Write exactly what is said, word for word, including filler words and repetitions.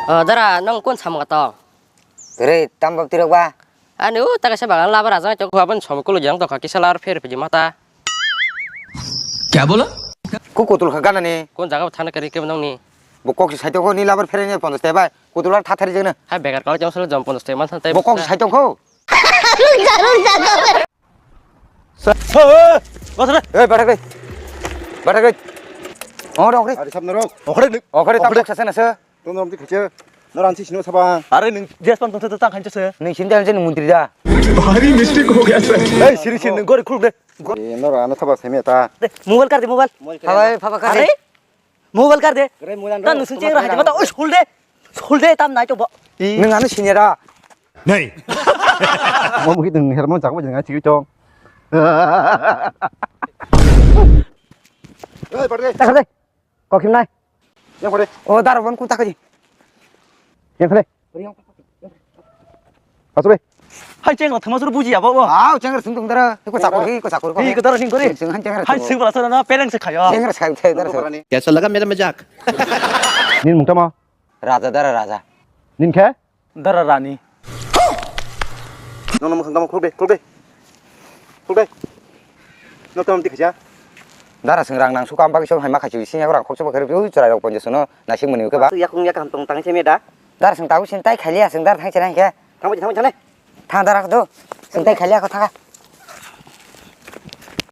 O dara, nwng kun samung tong? Kwrwi, tamo tirok ba? Ani o ta kaisa bagan labar ajang tok, aboni somo kulo jang tokha kisa lar pher piji mata. Kya bola? Ku kutul kha ganani. Kun jaga thana kari ke nongni? Bo kok si saitok ni labar pher ni ponchash taka bai. Kutul ar thathari jeng na. Hai begar kala jang solo jom ponchash taka man thantai. Bo kok si saitok kho. Hey, bathak dei. Bathak dei. Oh, dong, dei. Ari sab norok. Okhre ni. Okhre tam Okhre. Kok sasa nasa. Tong norok di khacha. Norok ansi sino saba. Are nwng jes pan tong tang khancha se. Nwng sini dan sini muntri da. Bhari mistake ho gaya sir. Hey, siri siri nwng gori khuluk de. Eh, norok ano saba seme ta. De, mobile kar de, mobile. Habai, phaba kar de. Are? Mobile kar de. Kare mobile ta ro, nusung cheng ra hajima ta, oi, sul de. Sul de, tam nai to bo. Nwng ano sini da. Nei. Mo bukhi nwng hermo jakbo jeng ai chigwi chong. Oi, pare. Ta kar de. Kokhim nai. Yang pare. O daro bon ku ta khaji. Yang khale. Asure. Hai cheng la thama suru buji abo bo. Au cheng sung tung dara. Ko chakor hi, ko chakor ko. Hi ko dara sing kore. Sing han cheng. Hai sing bala sara na peleng se khayo. Cheng sai sai dara. Kaisa laga mera majak? Nin mung tama? Raja dara raja. Nin khe? Dara rani. Nono mukhang tamo khulbe, khulbe. Khulbe. No tamo dikhaja. Dara sing rang nang suka am bagwi sok hai ma khaichu sing rang khoksa bakhe rw chwrai rok ponjo sono nasing mani ke ba. Yakung yakam tong tang se me da. Dara sing tabu sin tai khali asing dara thang chana ke. Thang thang thang. Thang dara do. Sing tai khali ko thang.